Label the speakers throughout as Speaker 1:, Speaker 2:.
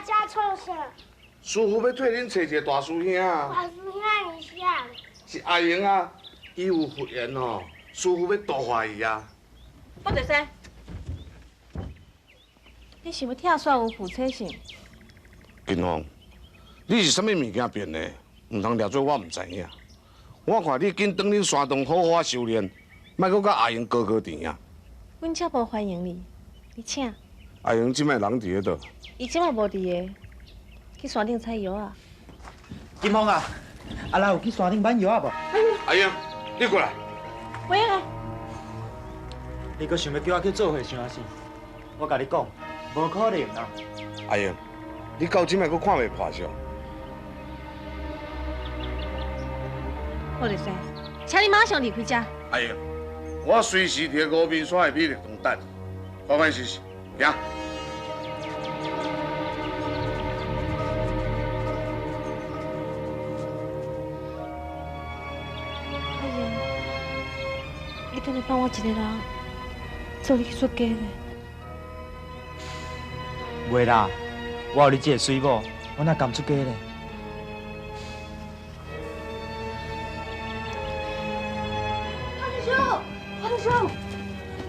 Speaker 1: 遮创啥？
Speaker 2: 师傅欲替恁揣一个大师兄啊。
Speaker 1: 大师兄是啥？
Speaker 2: 是阿英啊，伊有佛缘哦，师傅欲度化伊啊。
Speaker 3: 卜大师，你想欲拆煞有附体性？
Speaker 2: 金凤，你是啥物物件变的？毋通掠做我毋知影。我看你紧转恁山洞好好修炼，莫阁佮阿英高高甜啊。
Speaker 3: 阮遮无欢迎你，你请。
Speaker 2: 阿英这摆人伫咧佗？
Speaker 3: 伊这摆无伫个，去山顶采药啊。
Speaker 4: 金凤啊，阿拉有去山顶挽药仔无？
Speaker 2: 阿英，你过来。
Speaker 3: 喂啊！
Speaker 4: 你阁想欲叫我去做和尚啊是？我共你讲，无可能啊！
Speaker 2: 阿英，你到这摆阁看袂破相？
Speaker 3: 卜大师，请你马上离开遮。
Speaker 2: 阿英，我随时伫个五面山的美丽洞等，欢欢喜喜，行。
Speaker 3: 阿英，你敢会放我一个人做你去出家呢？
Speaker 4: 袂啦，我有你这个媠某，我哪甘出家呢？
Speaker 5: 胖师兄，胖师兄，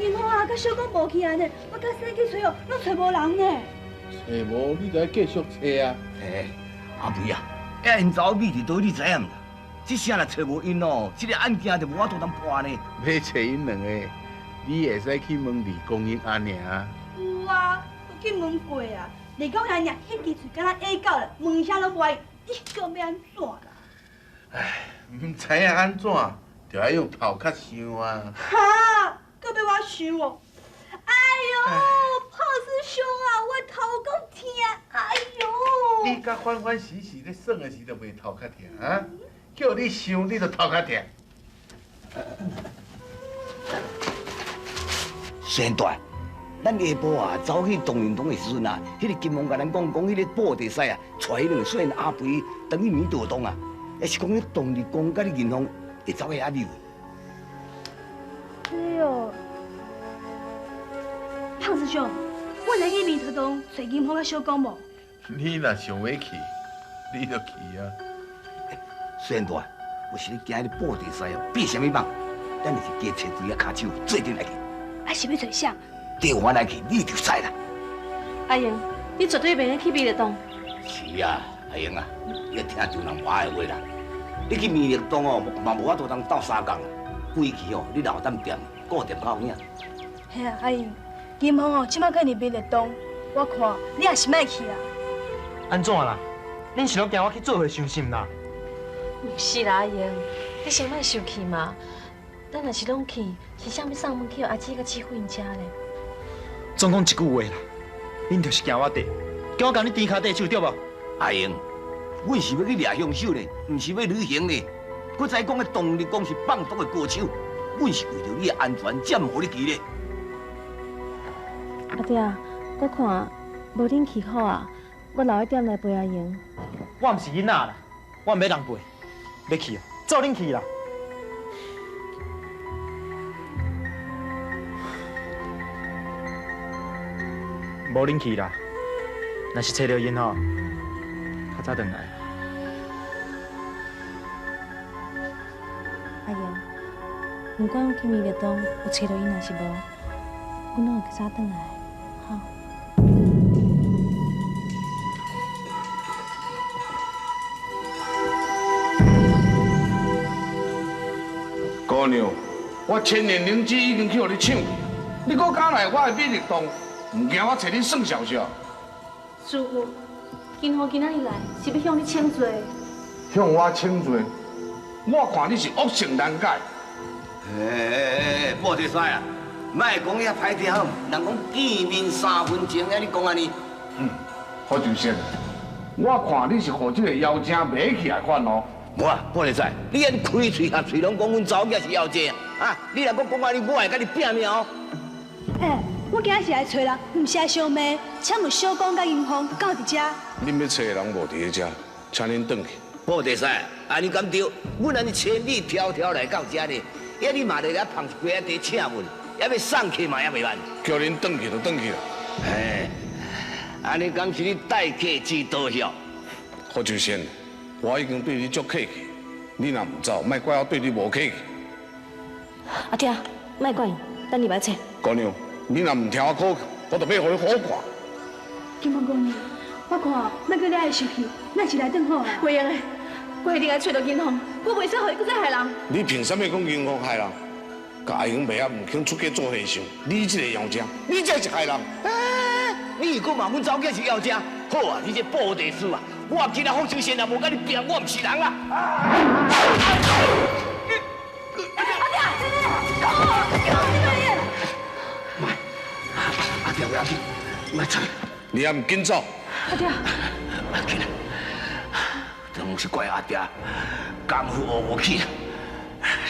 Speaker 5: 银行啊，佮小讲无去啊呢，我佮西去揣哦，拢揣无人呢。
Speaker 6: 揣无，你就爱继续揣啊。
Speaker 7: 嘿，阿肥啊，遐𪜶查某秘伫佗，你知影毋？这声若揣无𪜶哦，这个案件就无法度通破呢。
Speaker 6: 欲揣𪜶两个，你会使去问李公英阿娘。
Speaker 5: 有啊，我去问过啊，李公英阿娘彼支喙敢若哑狗咧，问啥拢无爱，你阁欲按怎啦？
Speaker 6: 唉，毋知影按怎，就爱用头壳想啊。
Speaker 5: 哈，阁欲我想哦？哎哟，胖师兄啊，我头阁疼，哎哟！
Speaker 6: 你佮欢欢喜喜咧耍的时，就袂头壳疼啊？叫你想，你就头壳疼。
Speaker 7: 先大，咱下晡啊，走去东仁堂的时阵啊，彼个金凤共咱讲，讲彼个布袋师啊，带彼两个细汉阿肥转去明道洞啊，抑是讲彼动力公佮你银行会走去遐溜。
Speaker 5: 哎哟，胖师兄，我来去明道洞揣银行佮小讲无？
Speaker 6: 你若想欲去，你就去啊。
Speaker 7: 细汉大，我是咧惊彼个布袋师哦变啥物梦，咱就是加揣几仔跤手做阵来去。
Speaker 5: 啊，是欲揣啥？
Speaker 7: 缀我来去，你就知啦。
Speaker 3: 阿英，你绝对袂用去美丽洞。
Speaker 7: 是啊，阿英啊，你听丈人话的话啦。你去美丽洞哦，嘛无法度通斗相共啦。规气哦，你留踮店，顾店较有影。
Speaker 5: 嘿啊，阿英，金凤哦，这摆去伫美丽洞，我看你也是莫去啦。
Speaker 4: 按怎啦？恁是拢惊我去做和尚是毋啦？
Speaker 3: 毋是啦，阿英，你先莫生气嘛。咱若是拢去，是啥物送门去予阿姊佮姊夫𪜶遮咧？
Speaker 4: 总讲一句话啦，恁就是惊我缀，叫我共你甜跤缀手对无？
Speaker 7: 阿英，阮是欲去掠凶手呢，毋是欲旅行呢。阁知讲彼动力讲是放毒的高手，阮是为著你的安全才毋予你去咧。
Speaker 3: 阿爹，我看无恁去好啊，我留喺店内陪阿英。
Speaker 4: 我毋是囡仔啦，我毋欲人陪，欲去啊，做恁去啦。无恁去啦，若是揣著𪜶吼，较早转来。
Speaker 3: 阿英，不管去美丽洞有揣著𪜶还是无，阮拢会较早转来，吼。
Speaker 2: 姑娘，我千年灵芝已经去予你抢去，你阁敢来我的美丽洞？毋惊我揣你算数数。
Speaker 3: 师父，金凤今仔日来是欲向你请罪。
Speaker 2: 向我请罪？我看你是恶性难改。
Speaker 7: 哎，布袋师啊，莫讲遐歹听，人讲见面三分情，遐你讲按呢？
Speaker 2: 嗯，好就说，我看你是予这个妖精买起来款哦。
Speaker 7: 无啊，布袋师，你按开喙合喙拢讲阮查某囝是妖精啊！你若阁讲按呢，我会佮你拼命哦。
Speaker 5: 欸，我今仔是来揣人，毋是来相骂。请问小公佮银凤敢有伫遮？
Speaker 2: 恁欲揣的人无伫咧遮，请恁转去。
Speaker 7: 布袋师，按呢敢对？阮按呢千里迢迢来到遮呢，遐你嘛来遐捧一杯仔茶请阮，犹欲送客嘛犹袂慢。
Speaker 2: 叫恁转去就转去啦。
Speaker 7: 嘿，按呢敢是你待客之道哟？
Speaker 2: 何秋仙，我已经对你足客气，你若毋走，莫怪我对你无客气。
Speaker 3: 阿爹，莫管伊，等你来揣。
Speaker 2: 姑娘，你若毋听我苦，我就欲予你好看。
Speaker 5: 金凤姑娘，我看莫阁你爱生气，咱是来转好啊。
Speaker 3: 袂用的，我一定爱揣著银凤，我袂使予伊阁再害人。
Speaker 2: 你凭啥物讲银凤害人？共阿英袂晓，毋肯出家做和尚，你这个妖精，你才是害人！
Speaker 7: 欸，你阁骂阮查某囝是妖精？好啊，你这布袋师啊，我今仔福寿仙也无佮你拼，我毋是人啦！
Speaker 5: 阿爹，
Speaker 7: 阿爹，不要紧，莫出。
Speaker 2: 你还毋紧走？
Speaker 5: 阿爹，
Speaker 7: 莫紧啦，这拢是怪阿爹功夫学无起，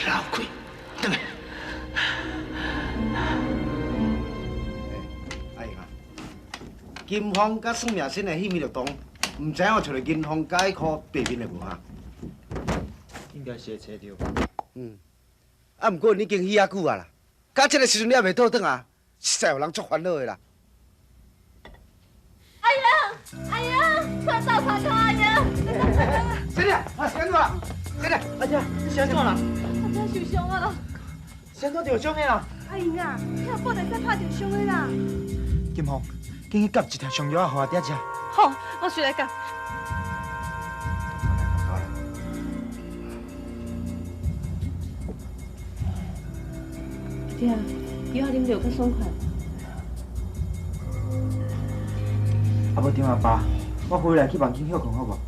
Speaker 7: 老亏，转来。
Speaker 8: 阿英啊，金凤佮算命仙的彼暝就动，毋知影有揣著银凤佮彼箍白面的无哈？
Speaker 4: 应该是会揣著。
Speaker 8: 嗯，啊，毋过你已经去遐久啊啦，到这个时阵你犹袂倒转啊，实在予人足烦恼的啦。
Speaker 5: 阿英，阿英，快斗相共阿英！
Speaker 8: 谁哩？啊，是按怎？谁哩？
Speaker 4: 阿姐，你是按怎啦？
Speaker 5: 阿姐受伤啊！
Speaker 4: 是按怎受伤的啦？
Speaker 5: 阿英啊，遐布袋师拍著伤的啦。
Speaker 4: 金凤，紧去夹一条伤药啊，予阿爹食。
Speaker 5: 好，我随来夹。
Speaker 3: 阿爹，药啉著较爽快。
Speaker 4: 啊，无张阿爸，我回来去房间歇睏好无？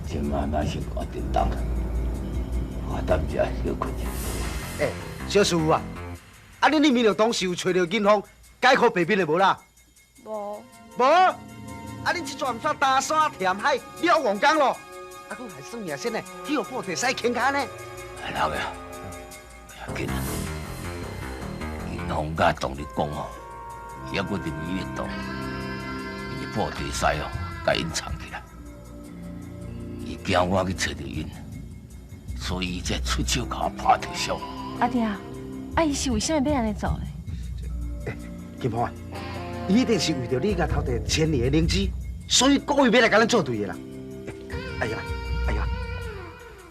Speaker 7: 这马若是决定当，我等者歇睏者。
Speaker 8: 欸，小师傅啊，啊，恁里面就当是有揣著银凤解苦白面的无啦？
Speaker 5: 无。
Speaker 8: 无？啊，恁这阵毋煞担山填海了王工咯？啊，阁还算命仙的，去予布袋师牵卡呢？
Speaker 7: 老爷，不要紧，银凤佮动力讲吼，伊犹阁伫医院动，伊布袋师哦，共隐藏起来，伊惊我去揣著𪜶，所以伊才出手共我拍著伤。
Speaker 3: 阿爹，啊，伊是为啥物欲按呢做咧？
Speaker 8: 欸，金凤啊，伊一定是为著你共偷摕千年的灵芝，所以故意欲来共咱作对的啦。哎呀，哎呀，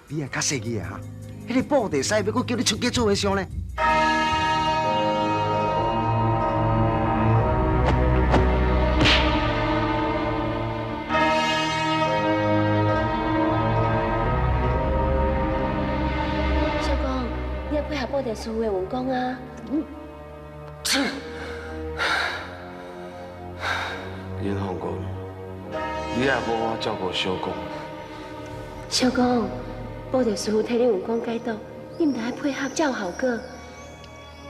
Speaker 8: 你也较细腻的哈，彼个布袋师欲阁叫你出家做和尚呢？
Speaker 3: 小公，你要配合布袋师傅的运功啊！
Speaker 2: 银凤姑娘，你爱好好照顾小公。
Speaker 3: 小公，布袋师傅替你运功解毒，你毋但爱配合才有效果。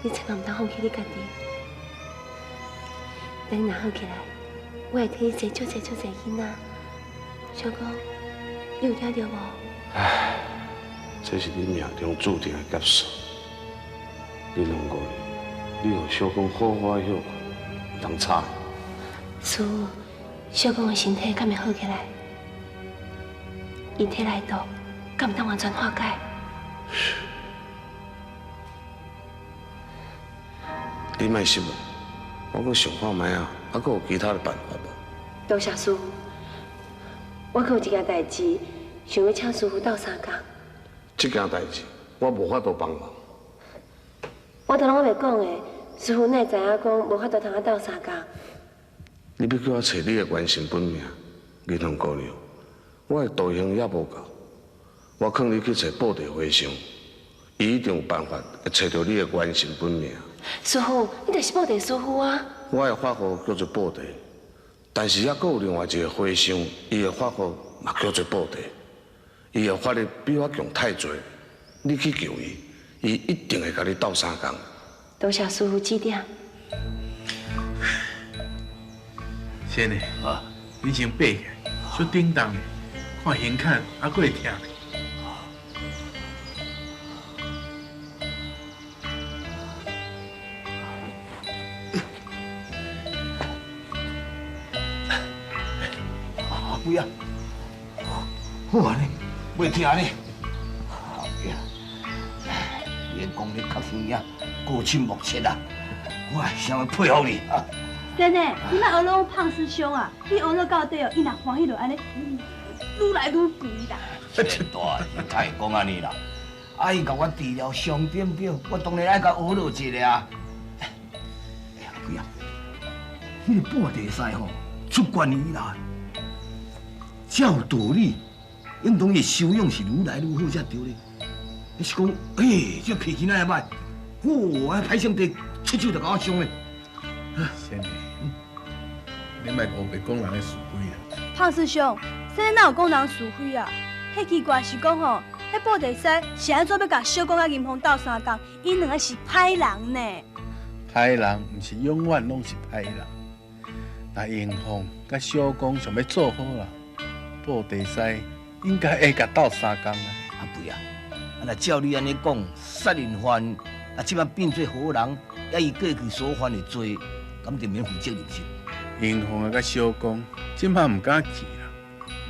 Speaker 3: 你千万毋通放弃你家己。等你若好起来，我会替你生足济足济囡仔。小公，你有听著无？
Speaker 2: 唉，这是你命中注定的劫数。银凤姑娘，你予小公好好歇睏，毋通吵。
Speaker 3: 师父，小公的身体敢会好起来？伊体内毒，敢毋当完全化解？
Speaker 2: 你莫失望，我阁想看觅啊，还阁有其他的办法无？
Speaker 3: 多谢师父，我阁有一件代志，想欲请师父斗相共。
Speaker 2: 这件代志我无法度帮忙。
Speaker 3: 我都拢犹未讲的，师父哪会知影讲无法度通我斗相共？
Speaker 2: 你欲叫我揣你的元神本命，银凤姑娘，我的道行犹无够，我劝你去揣布袋和尚，伊一定有办法会揣著你的元神本命。
Speaker 3: 师父，你就是布袋师父啊！
Speaker 2: 我的法号叫做布袋，但是犹阁有另外一个和尚，伊的法号嘛叫做布袋，伊的法力比我强太济，你去求伊，伊一定会共你斗相共。
Speaker 3: 多谢师父指点。
Speaker 6: 仙呢？啊，你先爬起来，小叮当咧，看胸坎犹阁会疼咧。
Speaker 7: 阿贵啊，好啊呢，袂疼呢。阿贵啊，练功力较生影，高深莫测啊！我想欲佩服你啊！
Speaker 5: 真的，你莫学拢胖师兄啊！你学了到底哦，伊若欢喜就按呢，愈来愈贵啦。
Speaker 7: 这大太会讲按呢啦！啊，伊共我治疗伤点对，我当然爱共学落一下啊。哎，阿贵啊，彼个布袋师吼出关以来，照道理应当伊修养是愈来愈好才对咧。你是讲，哎，这脾气哪会歹？嚯，歹兄弟出手就共我伤咧。
Speaker 6: 仙女，你莫乌白讲人的是非啊！
Speaker 5: 胖师兄，先生哪有讲人是非啊？彼奇怪是讲吼，彼布袋师是按怎欲共小公佮银凤斗相共？𪜶两个是歹人呢。
Speaker 6: 歹人毋是永远拢是歹人。若银凤佮小公想欲做好啦，布袋师应该会共斗相共啊。
Speaker 7: 阿贵啊，啊若照你按呢讲，杀人犯啊，这摆变做好人，啊伊过去所犯的罪，敢就免负责任是？
Speaker 6: 银凤啊，佮小公这摆毋敢去啦，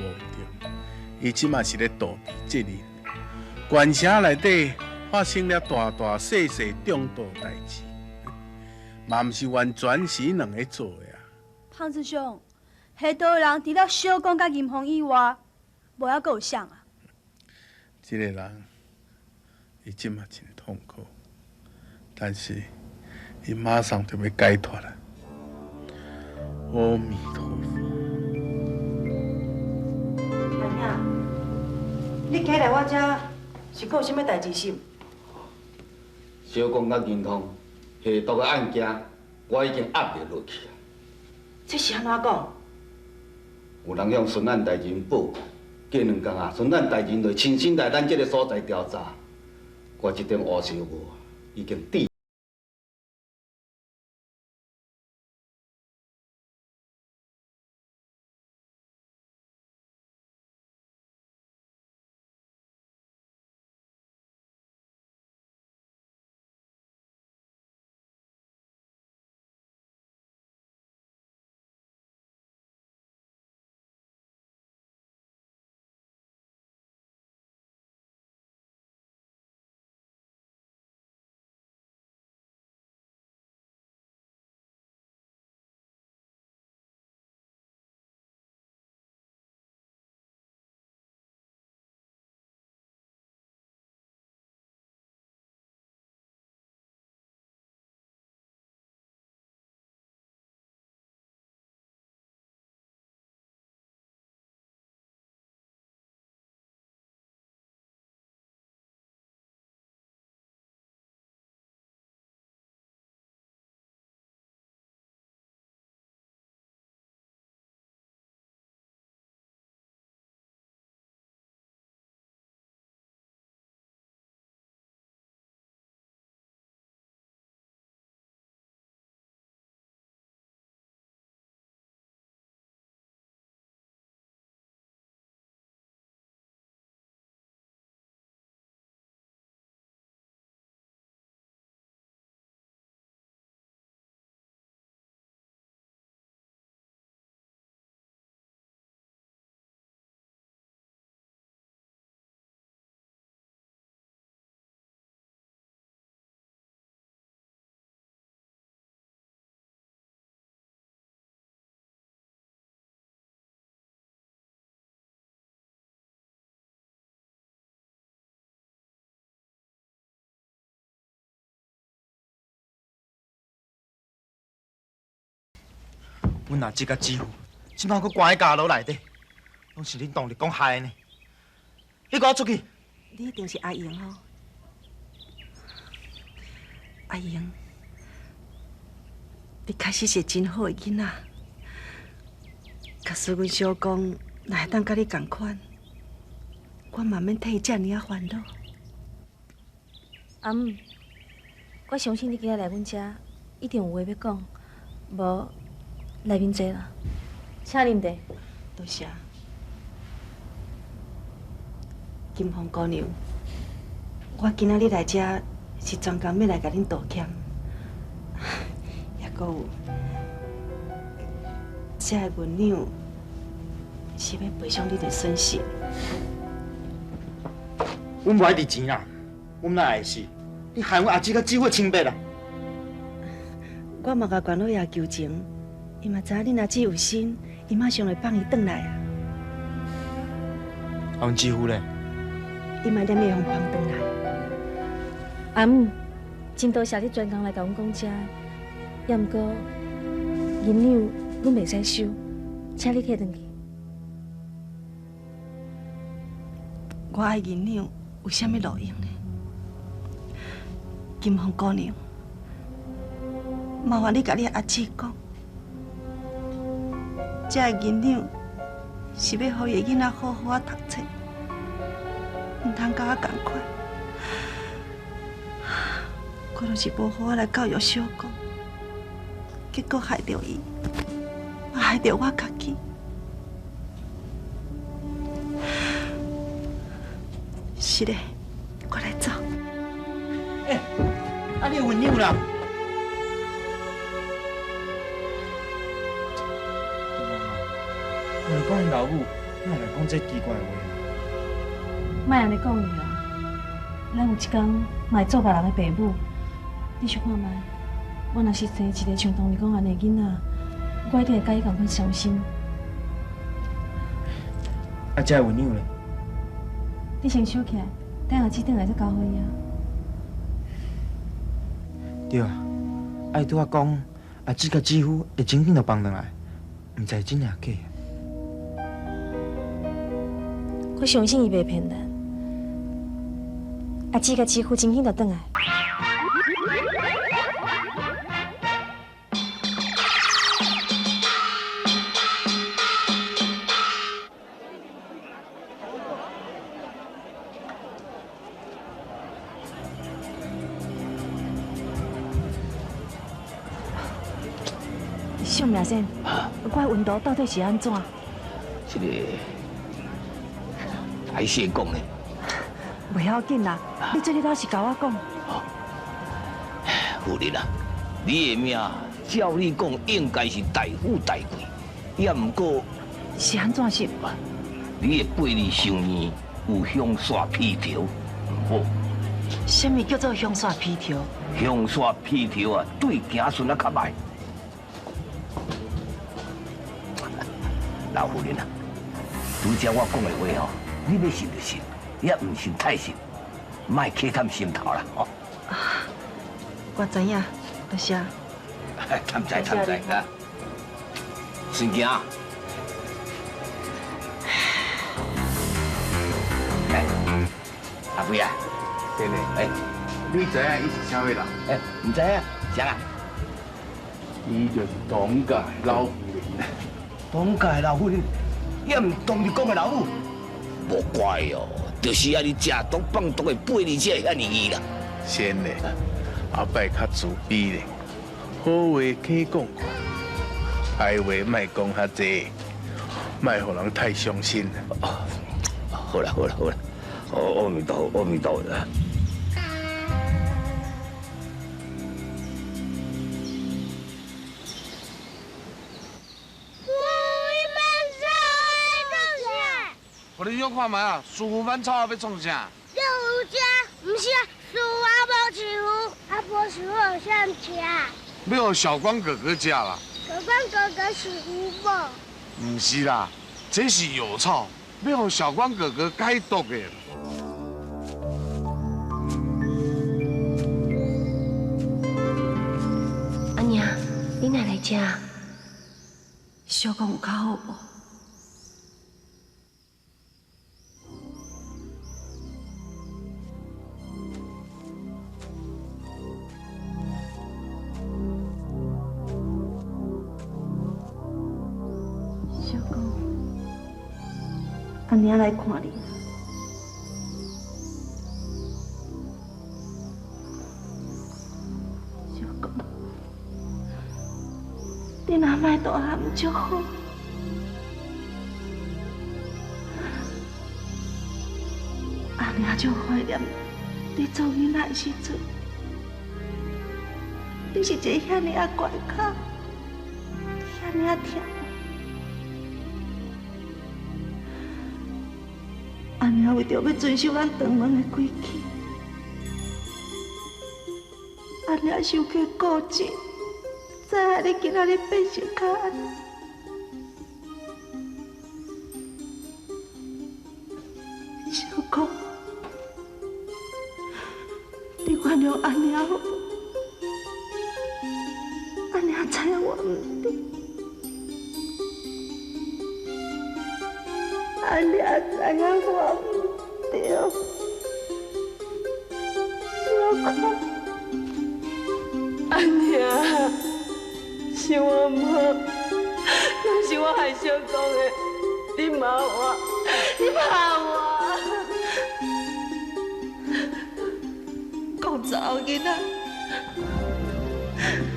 Speaker 6: 无对，伊这摆是咧逃避责任。县城内底发生了大大细细重大代志，嘛毋是完全是𪜶两个做的啊。
Speaker 5: 胖师兄，彼道人除了小公佮银凤以外，无犹阁有谁啊？
Speaker 6: 这个人，伊这摆真痛苦，但是伊马上就欲解脱啦。阿弥陀佛。
Speaker 9: 阿兄，你今日来我遮是阁有啥物代志是？
Speaker 10: 小公佮银凤下毒的案件，我已经压袂落去啊。
Speaker 9: 这是按怎讲？
Speaker 10: 有人向巡按大人报告，过两工啊，巡按大人就亲身来咱这个所在调查。我这点乌相无，已经治。
Speaker 4: 阮阿姊佮姊夫，这摆阁关喺监牢内底，拢是恁当日讲害的呢。你共我出去！
Speaker 9: 你一定是阿英吼，阿英，你确实是真好的囡仔。假使阮小公若会当佮你仝款，我嘛免替伊遮尔仔烦恼。
Speaker 3: 阿姆，我相信你今仔来阮遮，一定有话欲讲，无来面坐啦，请啉茶。
Speaker 9: 多谢。金凤姑娘，我今仔日来遮是专工欲来共恁道歉，也阁有，这个银两是欲赔偿恁的损失。
Speaker 4: 阮无爱挃钱啦，阮若爱的是你害阮阿姊佮姊夫清白啦。
Speaker 9: 我嘛共关老爷求情，伊嘛知影恁阿姊有心，伊马上会放伊转来啊。
Speaker 4: 啊，阮姊夫咧？
Speaker 9: 伊嘛连会予放转来。
Speaker 3: 阿姆，真多谢你专工来共阮讲这，也毋过银两阮袂使收，请你提转去。
Speaker 9: 我爱银两有啥物路用呢？金凤姑娘，麻烦你共你阿姊讲，这个银两是欲予伊的囡仔好好仔读册，毋通佮我仝款。我就是无好好来教育小公，结果害著伊，嘛害著我家己。是嘞，我来走。
Speaker 4: 欸，啊你的银两啦？我讲𪜶老母，哪会来讲这奇怪的话啊？
Speaker 3: 莫按呢讲伊啦，咱有一工嘛会做别人的爸母。你想看觅，我若是生一个像唐丽讲按呢的囡仔，我一定会佮伊仝款伤心。
Speaker 4: 啊，这个银两咧？
Speaker 3: 你先收起来，等阿姊转来再交予伊啊。
Speaker 4: 对啊，啊伊拄仔讲，阿姊佮姊夫会真紧就放转来，毋知真抑假。
Speaker 3: 我相信伊袂骗咱，阿姊佮姊夫真紧就转来。
Speaker 9: 小明先，我的温度到底是按怎？
Speaker 7: 这个歹势讲呢。
Speaker 9: 袂要紧啦，你做你老实共我讲。
Speaker 7: 夫人啊，你的命照理讲应该是大富大贵，也毋过
Speaker 9: 是按怎是？
Speaker 7: 你的背里伤硬，有香煞皮条，毋好。
Speaker 9: 啥物叫做香煞皮条？
Speaker 7: 香煞皮条啊，对子孙啊较歹。老夫人啊，拄则我讲的话吼，你欲信就信，也毋信太信，莫客探心头啦，吼。
Speaker 9: 我知影，多谢。
Speaker 7: 探知探知啊，孙行。哎，阿飞啊，
Speaker 6: 对嘞，
Speaker 7: 哎，
Speaker 6: 你知影伊是啥物人？
Speaker 7: 哎，毋知影，谁啊？
Speaker 6: 伊就是唐家老夫人。
Speaker 7: 唐家老夫人，也毋当你讲的老母，无怪哦，就是按呢食毒放毒的背你才会遐尔义啦。
Speaker 6: 先嘞，后摆较自卑咧，好话加讲看，歹话莫讲较济，莫予人太伤心。
Speaker 7: 好啦好啦好啦，阿弥陀佛，阿弥陀佛。
Speaker 2: 你想看觅啊？师傅挽草仔欲创啥？
Speaker 1: 钓鱼食，毋是啊，师傅啊无师傅，啊无师傅予啥人食？
Speaker 2: 欲予小光哥哥食啦。
Speaker 1: 小光哥哥是有无？
Speaker 2: 毋是啦，这是药草，欲予小光哥哥解毒的。
Speaker 3: 阿娘，你哪来遮？
Speaker 9: 小光有较好无？阿娘来看你。小公，你若莫大汉就好。阿娘足怀念你做囡仔的时阵，你是一个遐尔仔乖巧，遐尔仔疼。阿娘为著欲遵守咱唐门的规矩，阿娘伤过固执，知影你今仔日變成較按呢。小公，你原諒阿娘好無？阿娘知影我毋對，阿娘知影我毋對，小公，
Speaker 3: 阿娘，是我毋好，拢是我害小公的，你罵我，你罵我。
Speaker 9: 講查某囡仔，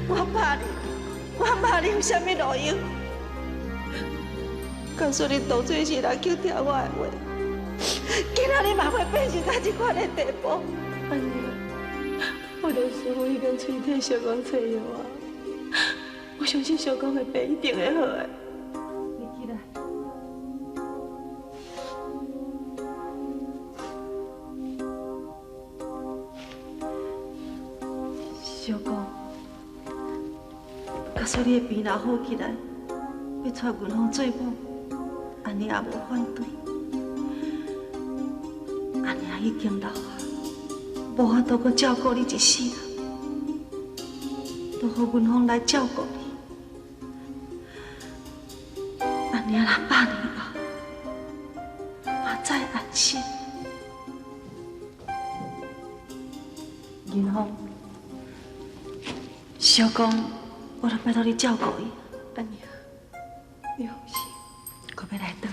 Speaker 9: 我罵你，我罵你有啥物路用？假使你當初是人去聽我的話，今仔日嘛會變成到這款的地步。
Speaker 3: 阿娘，我的師傅已經催替小公找藥啊，我相信小公的病一定會好的。你起來。
Speaker 9: 小公，假使你的病若好起來，欲娶銀鳳做某，阿娘也無反對。阿娘已經老啊，無法度閣照顧你一世人，就予銀鳳來照顧你。阿娘若百年後，嘛再安心。
Speaker 3: 銀鳳。
Speaker 9: 小公，我著拜託你照顧伊。
Speaker 3: 阿娘，你放心，
Speaker 9: 閣欲來轉，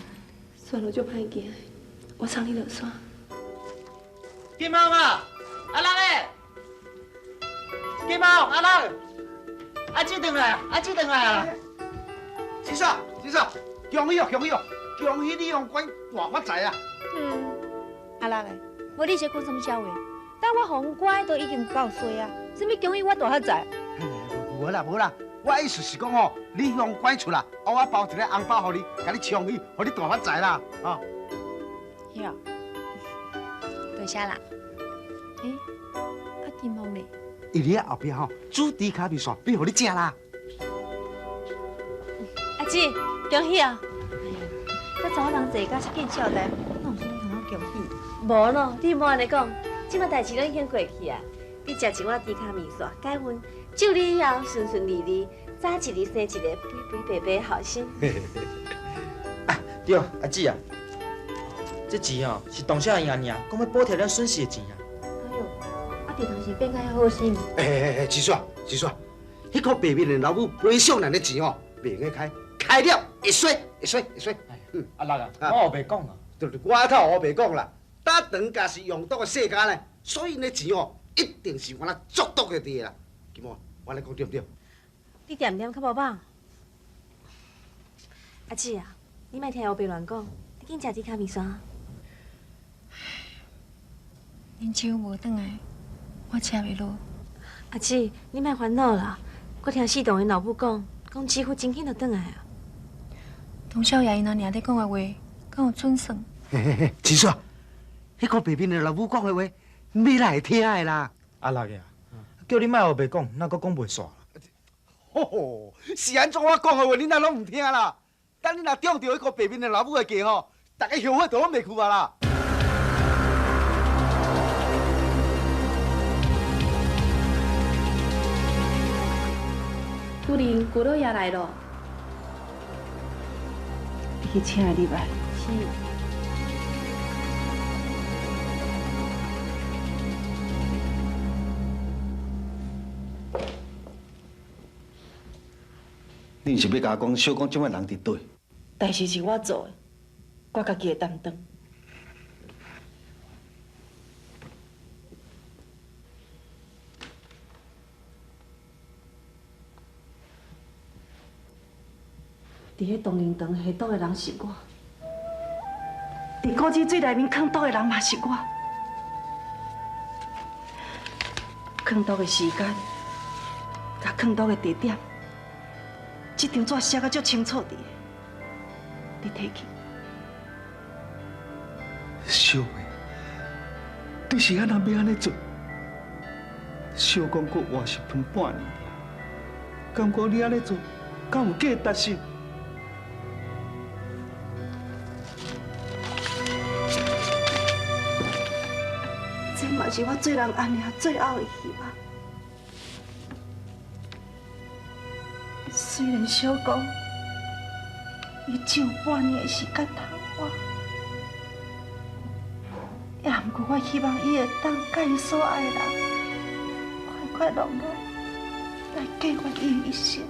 Speaker 3: 山路足歹行，我送你落山。
Speaker 4: 金鳳啊，阿六咧！金鳳，阿六，阿姊轉來，阿姊轉來啊！
Speaker 8: 姊嫂，姊嫂，恭喜哦，恭喜哦，恭喜你用管大發財啊！
Speaker 11: 嗯，阿六咧，無你是講什麼笑話？但我予阮乖都已經夠衰啊，啥物恭喜我大發財？
Speaker 8: 無啦無啦，我意思是講吼，你向拐出啦，我包一个紅包予你，共你沖喜，予你大發財啦，吼。
Speaker 11: 哟，多謝啦。欸，啊金鳳咧？
Speaker 8: 伊佇遐後壁吼，煮豬跤麵線，欲予你食啦。
Speaker 3: 阿姊，恭喜啊！哎呦，這查某人坐甲這見笑代，哪有啥物通好恭喜？無咯，你莫按呢講，這馬代誌攏已經過去啊。你食一碗豬跤麵線，解恨。祝你以後順順利利，早一日生一个肥肥白白的後生。
Speaker 4: 啊，對，阿姊啊，這錢哦是董少爺阿娘講欲補貼咱損失的錢啊。
Speaker 3: 哎喲，啊，地頭是變甲遐好心。
Speaker 8: 欸，姊嫂，姊嫂，彼個白面的老母賠償咱的錢哦，袂用得開，開了會衰，會衰，會衰。嗯，
Speaker 4: 阿六啊，我後白講啊。
Speaker 8: 對對，我頭後白講啦，打長家是用毒的世家呢，所以𪜶的錢哦，一定是原來足毒的佇啦。金毛。我來講對毋對？
Speaker 3: 你恬恬較無飽。阿姊啊，你莫聽烏白亂講，你緊食豬跤麵線。
Speaker 12: 恁手無轉來，我吃袂落。
Speaker 3: 阿姊，你莫煩惱啦，我聽四棟𪜶老母講，講姊夫真緊就轉來啊。
Speaker 12: 唐少爺𪜶阿娘咧講的話，敢有準算？
Speaker 8: 嘿嘿嘿，姊嫂，彼個白面的老母講的話，你哪會聽的啦？
Speaker 4: 阿六啊。叫你莫烏白講，哪閣講袂煞？
Speaker 8: 吼吼，是按怎我講的話，你哪攏毋聽啦？等你若中著彼個白面的老母的計吼，逐家後悔都攏袂去啊啦！
Speaker 5: 夫人，姑老爺來咯。
Speaker 9: 你去請伊入來。
Speaker 5: 是。
Speaker 10: 你是欲共我講，小公這擺人佇佗？
Speaker 9: 代誌是我做的，我家己會擔當。佇彼東靈堂下毒的人是我，佇古井水內面囥毒的人嘛是我，囥毒的時間，佮囥毒的地點。這張紙寫甲足清楚佇，你提去。
Speaker 10: 小妹，你是按怎欲按呢做？小公閣活10分半年，
Speaker 6: 感觉你按呢做，敢有价值性？
Speaker 9: 这嘛是我做人阿娘最后的希望。虽然小公，伊只有半年的时间通活，也毋过我希望伊会当佮伊所爱的人快快乐乐来过完伊的一生。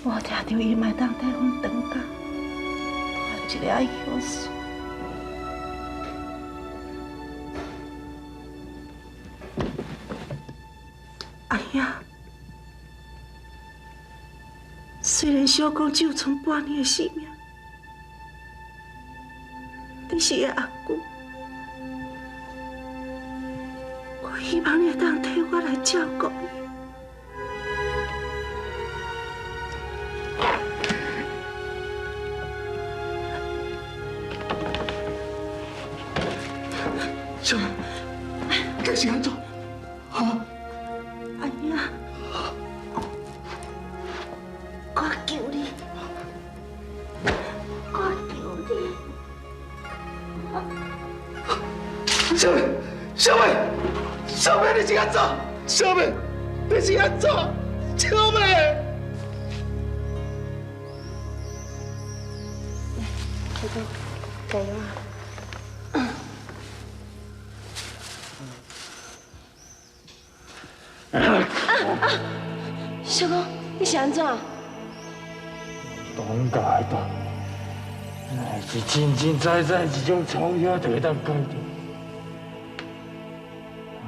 Speaker 9: 无听著伊嘛会当替阮长家，传一个爱孝顺。阿兄，虽然小公只有剩半年的性命，你是伊的阿舅，我希望你会当替我来照顾伊。
Speaker 6: 小妹，该是按怎？哈？
Speaker 9: 阿兄，我求你，我求你。
Speaker 6: 小妹，小妹，小妹，你是按怎？小妹，你是按怎？小妹。
Speaker 3: 小哥，加油啊！啊！小哥，你是按怎？
Speaker 13: 当家的代，乃是真真在在一种草药就会当解决。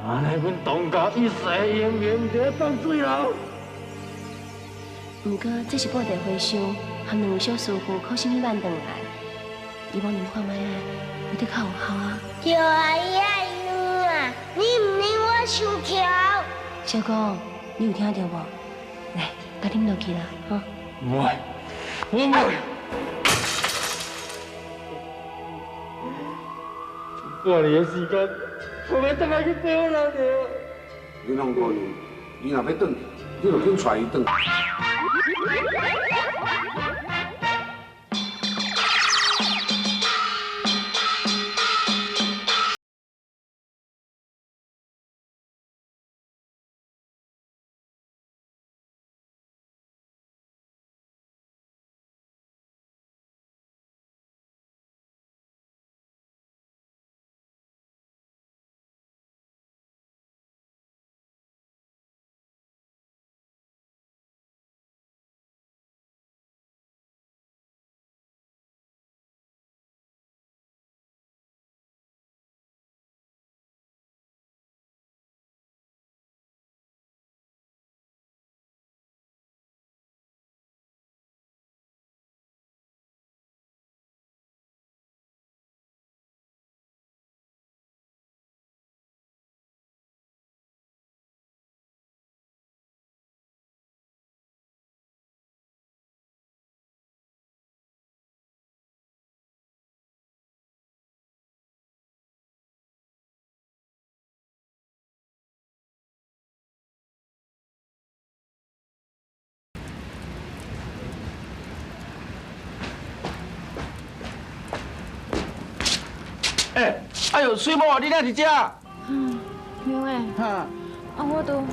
Speaker 13: 按呢，阮当家一世永远伫咧放水流。
Speaker 3: 毋过这是布袋和尚和两位小师傅苦心去挽转来，希望恁看觅啊，会得较有效啊。
Speaker 1: 对啊，伊爱软啊，你毋啉我生气。
Speaker 3: 小哥，你有听到无？来，甲啉落去啦，吼。
Speaker 13: 唔爱，我唔爱。半年的时间，我欲转来去陪我老娘。
Speaker 2: 银行姑娘，你若欲转去，你就紧带伊转。
Speaker 6: 欸，哎呦，水某，你哪伫遮？
Speaker 12: 嗯，娘的。哈。啊，我都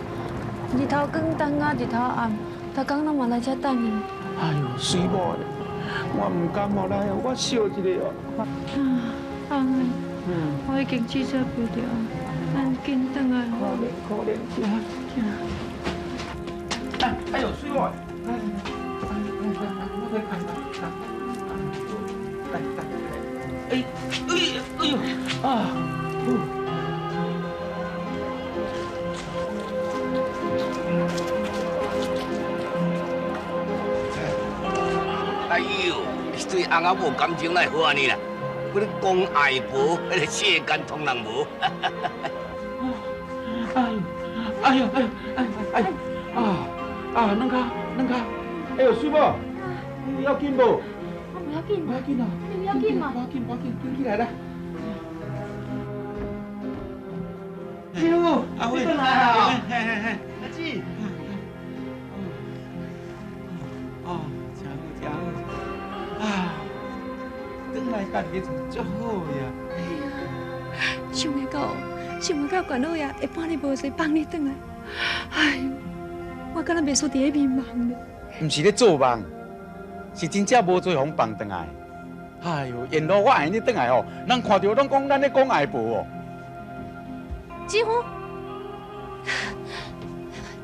Speaker 12: 日头光等啊，日头暗，逐工拢嘛来遮等你。
Speaker 6: 哎呦，水某，我唔甘无来，我笑一下哦。
Speaker 12: 啊，翁的，我已经试做袂著，咱紧转来。
Speaker 6: 可怜可怜，行行。哎呦，水某，来来来来来来，哎哎哎呦啊！
Speaker 7: 哎呦，你对翁仔某感情哪会好按呢啦？我咧讲爱无，彼个世间通人无。
Speaker 6: 哎呦，哎呦，哎呦，哎哎啊啊！两跤两跤，哎呦，水某，你要紧无？
Speaker 12: 我不要紧。
Speaker 6: 不要紧啊！
Speaker 12: 你不要紧嘛？
Speaker 6: 不要紧，不要紧，紧起来啦！
Speaker 4: 师傅，阿辉，你转来啊！嘿嘿嘿，阿姊。哦，真好，真好。啊，转来家己足好呀。
Speaker 12: 哎呀，想袂到，想袂到关老爷会半日无闲放你转来。哎呦，我敢若袂输伫咧眠梦咧。
Speaker 10: 毋是咧做梦，是真正无做予放转来。哎呦，沿路我爱你转来哦，人看著拢讲咱咧讲爱婆哦。
Speaker 3: 子夫，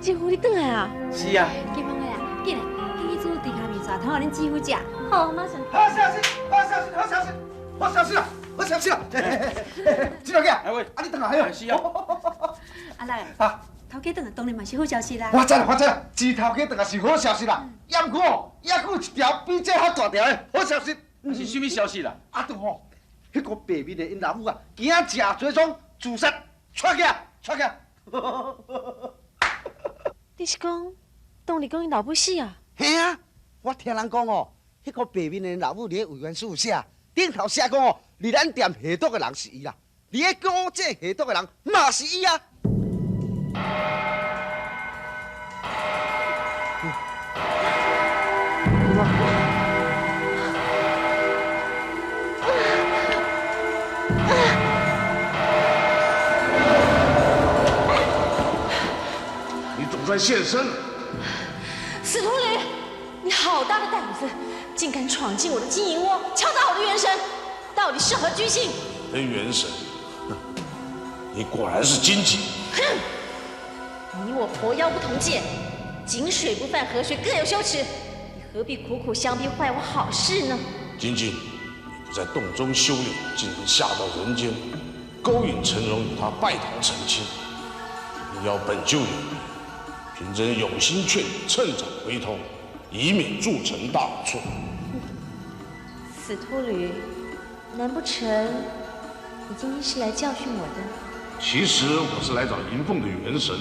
Speaker 3: 子夫，你转来啊？
Speaker 10: 是啊。
Speaker 11: 金凤啊，紧来，紧去煮猪脚面线，汤予恁姊夫食。
Speaker 3: 好，马上。
Speaker 8: 好消息，好消息，好消息，好消息啦，好消息啦！金老哥，
Speaker 10: 哎喂，
Speaker 8: 啊你转来哟？
Speaker 10: 是啊。
Speaker 11: 阿来，啊，头家转来当然嘛是好消息啦。
Speaker 8: 我知啦，我知啦，钱头家转来是好消息啦。也毋过，也阁有一条比这较大条的好消息。
Speaker 10: 是啥物消息啦？
Speaker 8: 啊，对吼，彼个白面的𪜶老母啊，今仔食水爽自杀，带起来，带起来。
Speaker 3: 你是讲当日讲𪜶老母死啊？
Speaker 8: 嘿啊，我听人讲哦，彼个白面的老母伫咧委员处写，顶头写讲哦，伫咱店下毒的人是伊啦，伫咧古井下毒的人嘛是伊啊。
Speaker 2: 你总算现身了，
Speaker 3: 死徒驴，你好大的胆子，竟敢闯进我的金银窝，敲打我的元神，到底是何居心？
Speaker 2: 你的元神，你果然是金姐。
Speaker 3: 哼，你我婆妖不同界，井水不犯河水，各有羞耻。你何必苦苦相逼，坏我好事呢？
Speaker 2: 晶晶，你不在洞中修炼，竟然下到人间，勾引陈荣与他拜堂成亲。你要本就有缘，贫僧有心劝你趁早回头，以免铸成大错。
Speaker 3: 死秃驴，难不成你今天是来教训我的？
Speaker 2: 其实我是来找银凤的元神。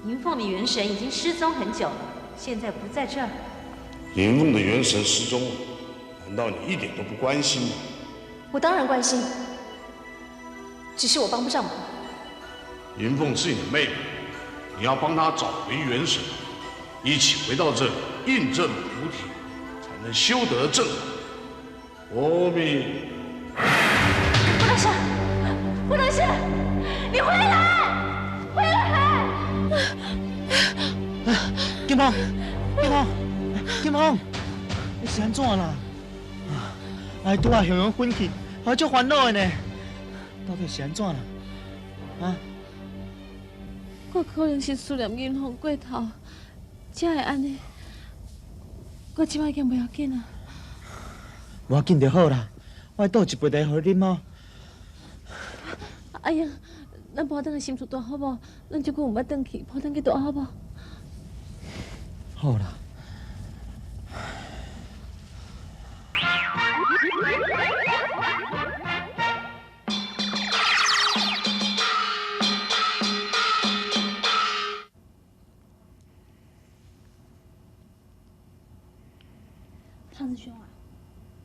Speaker 3: 银凤的元神已经失踪很久了，现在不在这儿。
Speaker 2: 银凤的元神失踪了，难道你一点都不关心吗？
Speaker 3: 我当然关心，只是我帮不上忙。
Speaker 2: 银凤是你的妹妹，你要帮她找回元神，一起回到这里印证菩提，才能修得正果。阿弥。
Speaker 3: 胡大师，胡大师，你回来，回来！
Speaker 4: 金凤，金凤，金凤，你是按怎啦？哎，拄仔雄雄昏去，我足烦恼的呢。到底是按怎啦？啊？
Speaker 3: 我可能是思念银凤过头，才会按呢。我这摆已经袂要紧啊。
Speaker 4: 无要紧就好啦，我倒一杯茶予你啉哦。
Speaker 3: 哎呀，咱搬转去新厝住好无？咱这久毋捌转去，搬转去住好无？
Speaker 4: 好啦。
Speaker 5: 胖子兄啊，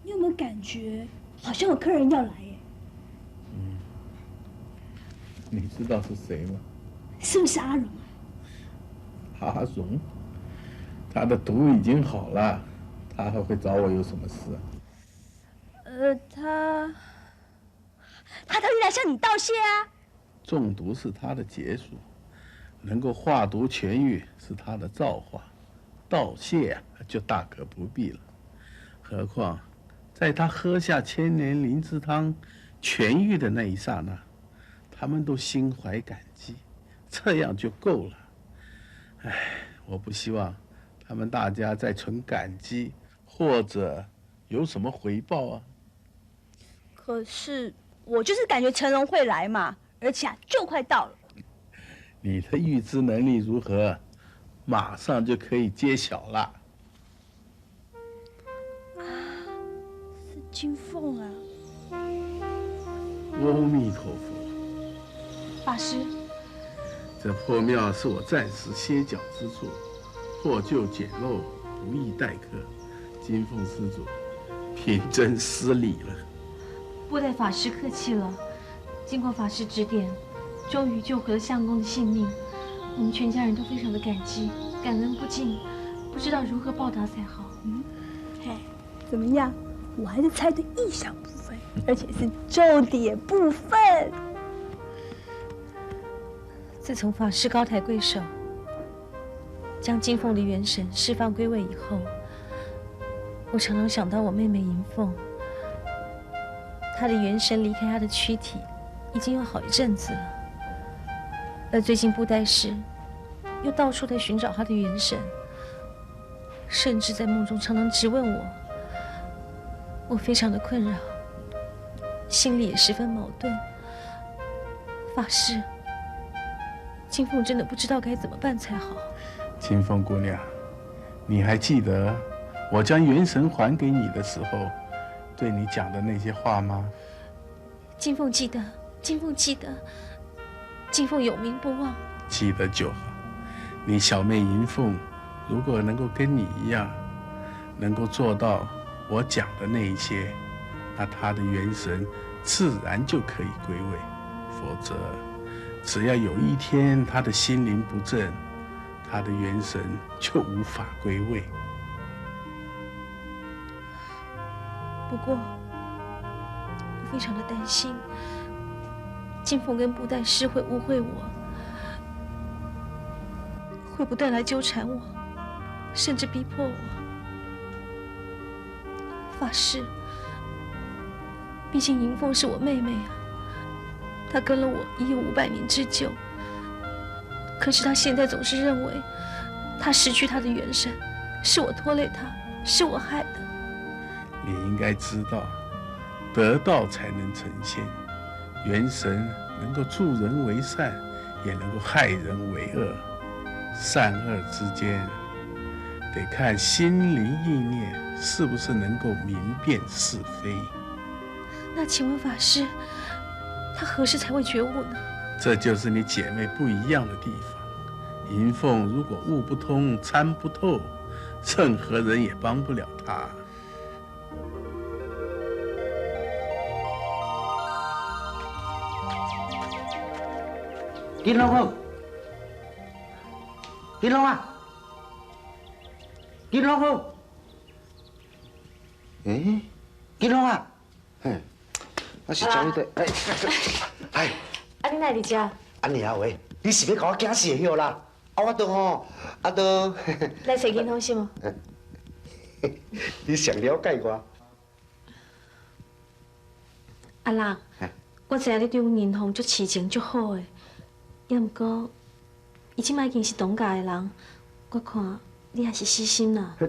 Speaker 5: 你有没有感觉好像有客人要来耶？
Speaker 6: 嗯，你知道是谁吗？
Speaker 5: 是不是阿荣啊？
Speaker 6: 阿荣，他的毒已经好了，他还会找我有什么事啊？
Speaker 5: 他特意来向你道谢啊。
Speaker 6: 中毒是他的劫数，能够化毒痊愈是他的造化，道谢啊就大可不必了。何况，在他喝下千年灵芝汤痊愈的那一刹那，他们都心怀感激，这样就够了。唉，我不希望他们大家再存感激，或者有什么回报啊。
Speaker 5: 可是我就是感觉成龙会来嘛，而且啊就快到了。
Speaker 6: 你的预知能力如何？马上就可以揭晓了。
Speaker 5: 是金凤啊！
Speaker 6: 阿弥陀佛，
Speaker 3: 法师，
Speaker 6: 这破庙是我暂时歇脚之处，破旧简陋，不宜待客。金凤施主，贫僧失礼了。
Speaker 3: 不待法师客气了，经过法师指点，終於救回了相公的性命，我們全家人都非常的感激，感恩不盡，不知道如何報答才好。
Speaker 5: 嗯，嘿，怎麼樣？我還是猜對一小部分，而且是重點部分。
Speaker 3: 自從法師高抬貴手，將金鳳的元神釋放歸位以後，我常常想到我妹妹銀鳳，她的元神離開她的軀體已經有好一陣子了。而最近布袋師又到處在尋找她的元神，甚至在夢中常常質問我，我非常的困擾，心裡也十分矛盾。法師，金鳳真的不知道該怎麼辦才好。
Speaker 6: 金鳳姑娘，你還記得我將元神還給你的時候，對你講的那些話嗎？
Speaker 3: 金鳳記得，金鳳記得，金鳳有名不忘。
Speaker 6: 記得就好。你小妹銀鳳，如果能夠跟你一樣，能夠做到我講的那一些，那她的元神自然就可以歸位。否則，只要有一天她的心靈不正，她的元神就無法歸位。
Speaker 3: 不過，我非常的擔心，金鳳跟布袋師會誤會我，會不斷來糾纏我，甚至逼迫我。法師，畢竟銀鳳是我妹妹啊，她跟了我已有500年之久。可是她現在總是認為，她失去她的元神，是我拖累她，是我害的。
Speaker 6: 你應該知道，得道才能成仙。元神能夠助人為善，也能夠害人為惡。善惡之間，得看心靈意念是不是能夠明辨是非。
Speaker 3: 那請問法師，他何時才會覺悟呢？
Speaker 6: 這就是你姐妹不一樣的地方。銀鳳如果悟不通、參不透，任何人也幫不了她。
Speaker 8: 金龍好，金龍啊，金龍好，欸，金龍啊，嘿，我是叫你對，哎，哎，
Speaker 3: 啊，你哪會佇遮？
Speaker 8: 按呢啊喂，你是欲共我驚死的啦？啊，我都吼，啊都。
Speaker 3: 來揣銀鳳是無？
Speaker 8: 你上了解我。
Speaker 3: 阿樂，我知影你對阮銀鳳足痴情足好的。也毋過，伊這擺已經是董家的人，我看你也是死心啦。
Speaker 8: 這，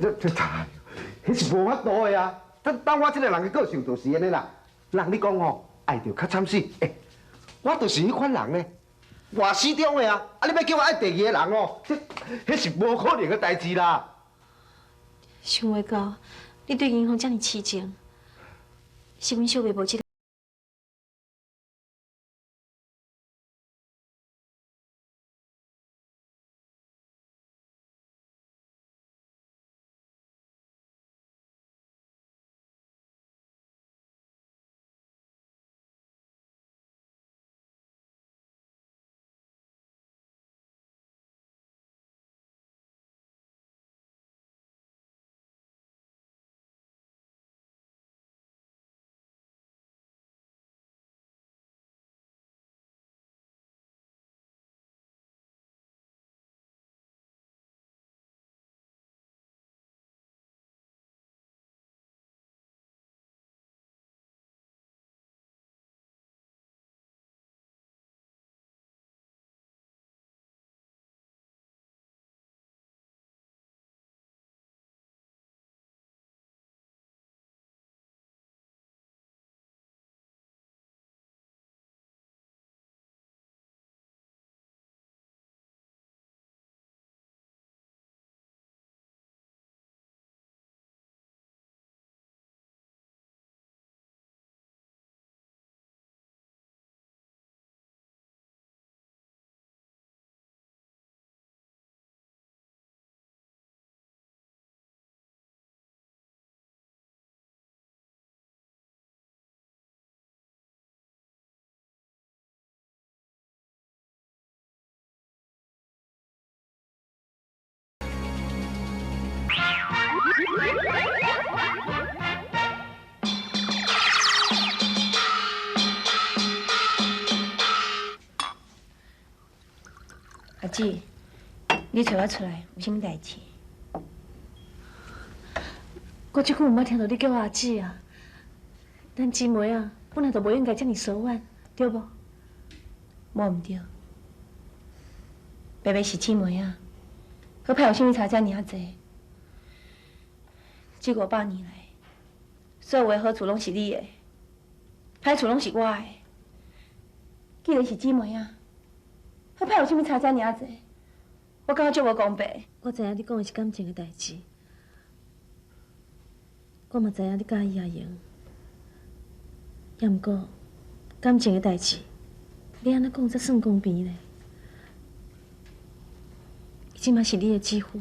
Speaker 8: 彼是無法度的啊！當我這個人的個性就是按呢啦。人你講吼，愛著較慘死，欸，我就是彼款人呢，活死中的啊！啊，你欲叫我愛第二個人哦，這，彼是無可能的代誌啦。
Speaker 3: 想袂到你對銀鳳遮爾痴情，是阮小妹無這個。
Speaker 14: 你揣我出来有啥物代志？
Speaker 3: 我这久毋捌听到你叫我阿姊啊。咱姊妹啊，本来就无应该这尔疏远，对无？
Speaker 14: 无毋对，白白是姊妹啊，好歹有啥物差遮尔啊济？这500年来，所有的好处拢是你的，歹处拢是我的。既然是姊妹啊，好歹有啥物差遮尔啊济？我感觉足无公平。
Speaker 3: 我知影你讲的是感情的代志，我嘛知影你佮意阿莹，也毋过感情的代志，你按呢讲才算公平咧？伊这马是你的姊夫，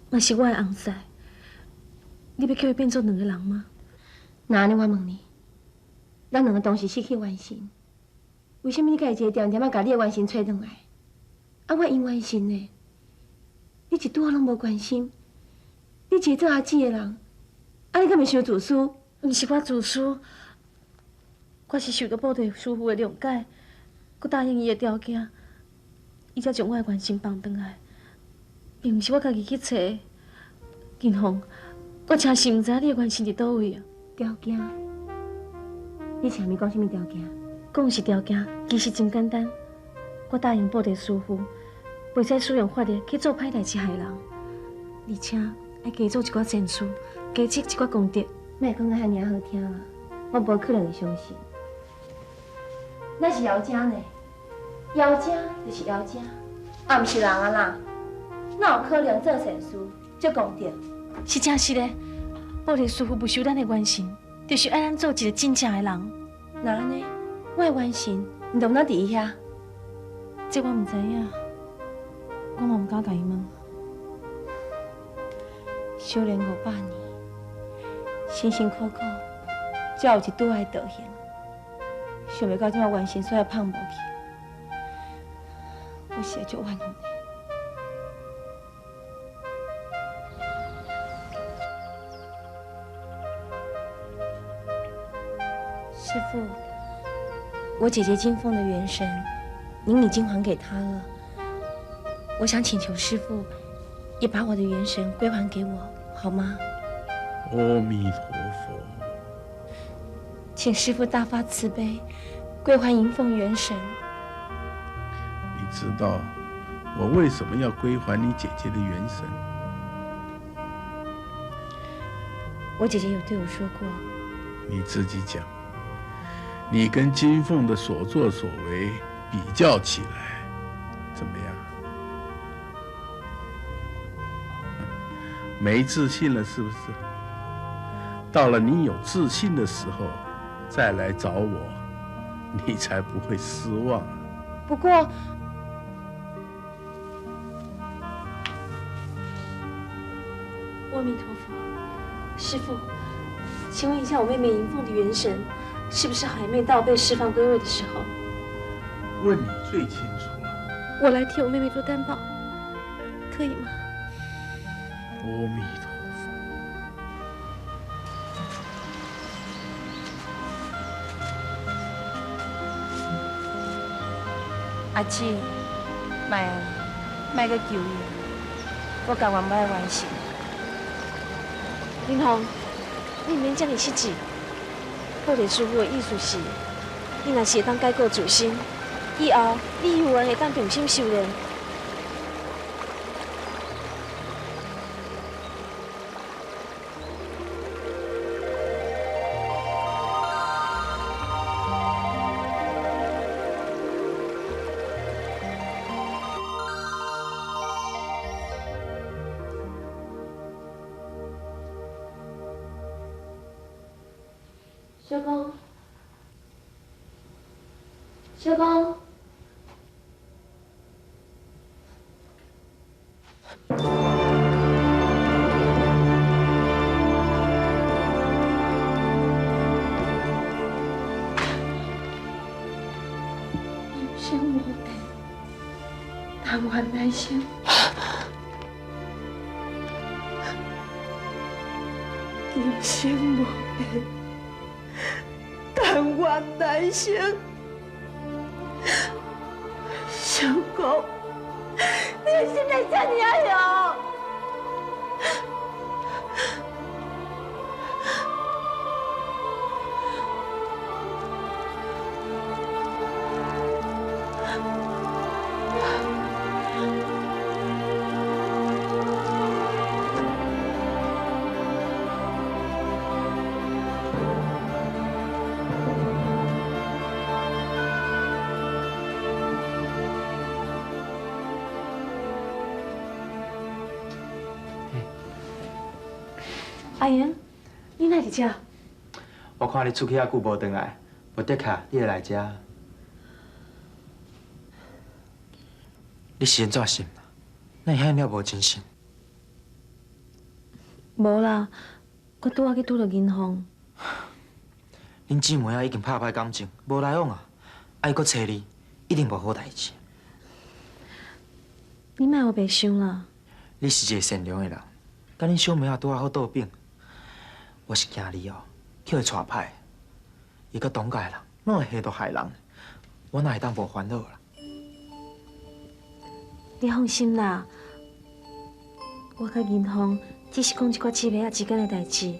Speaker 3: 嘛是我的翁婿，你欲叫伊变做两个人吗？
Speaker 14: 那按呢，我问你，咱两个当时失去元神，为啥物你共伊一个恬恬仔共你的元神揣转来？啊，我因元神呢？你一拄仔拢无关心，你一个做阿姊的人，啊，你敢会伤自私？
Speaker 3: 毋是我自私，我是受到布袋师父的谅解，阁答应伊的条件，伊才将我的元神放转来，并毋是我家己去揣的。金凤，我真是毋知影你的元神伫佗位啊！
Speaker 14: 条件？你前面讲啥物条件？
Speaker 3: 讲是条件，其实真简单。我答应布袋师父，袂使使用法力去做歹代志害人，而且爱加做一寡善事，加积一寡功德。
Speaker 14: 莫讲到遐尔好听啦，我无可能会相信。咱是妖精呢，妖精就是妖精，啊，毋是人啊啦，哪有可能做善事、积功德？
Speaker 3: 是真实的，布袋师父不收咱的元神，就是爱咱做一个真正的人。
Speaker 14: 那按呢？我的元神，毋就哪伫伊遐？
Speaker 3: 这我毋知影，我嘛毋敢共伊问。
Speaker 14: 修炼500年，辛辛苦苦，才有一拄仔的道行。想袂到这马元神煞放无去，我实在足怨恨的。师父，我姐姐金凤的元神，您已经还给她了。我想请求师父，也把我的元神归还给我，好吗？
Speaker 6: 阿弥陀佛。
Speaker 14: 请师父大发慈悲，归还银凤元神。
Speaker 6: 你知道我为什么要归还你姐姐的元神？
Speaker 14: 我姐姐有对我说过。
Speaker 6: 你自己讲，你跟金凤的所作所为比较起来，怎么样？没自信了是不是？到了你有自信的时候，再来找我，你才不会失望。
Speaker 14: 不过，
Speaker 3: 阿弥陀佛，师父，请问一下，我妹妹银凤的元神，是不是还没到被释放归位的时候？
Speaker 6: 问你最清楚了。
Speaker 3: 我来替我妹妹做担保，可以吗？
Speaker 6: 阿弥陀佛。
Speaker 14: 阿姊，莫啊，莫阁求伊，我甘愿爱完成。
Speaker 3: 林红，你毋免这尔失志。布袋师父的意思是，你若是会当改过自新，以后你犹原会当重新修炼。小公，小公，
Speaker 12: 人生无定，但愿来生。人生无定。但愿来生，小公，你心会遮尔仔凶？
Speaker 3: 阿英，你哪伫遮？
Speaker 4: 我看你出去遐久无转来，无的确你会来遮。你是按怎想？哪会遐尔无精神？
Speaker 3: 无啦，我拄仔去拄著银行。
Speaker 4: 恁姊妹仔已经拍歹感情，无来往啊！啊，伊阁揣你，一定无好代志。
Speaker 3: 你莫乌白想啦。
Speaker 4: 你是一个善良的人，佮恁小妹仔拄仔好倒反。我是惊你哦，去予带歹，伊佮党界人拢会下毒害人，我哪会当无烦恼啦？
Speaker 3: 你放心啦，我佮银行只是讲一寡姊妹仔之间的代志，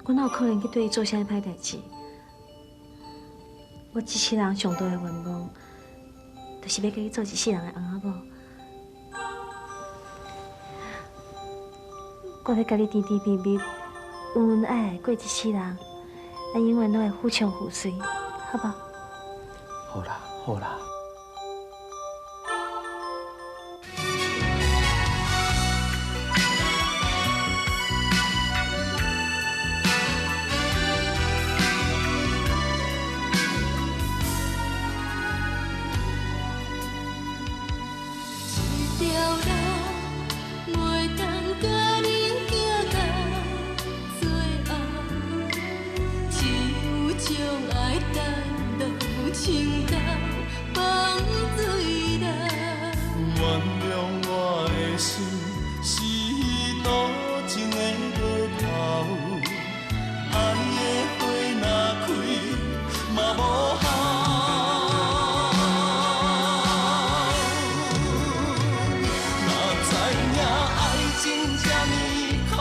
Speaker 3: 我哪有可能去对伊做啥物歹代志？我这世人上大的愿望，就是欲佮伊做一世人的翁仔某。我欲佮你甜甜蜜蜜、恩恩爱爱过一世人，咱永远拢会夫唱妇随，好无？
Speaker 4: 好啦，好啦。
Speaker 15: 若知影爱情这呢苦。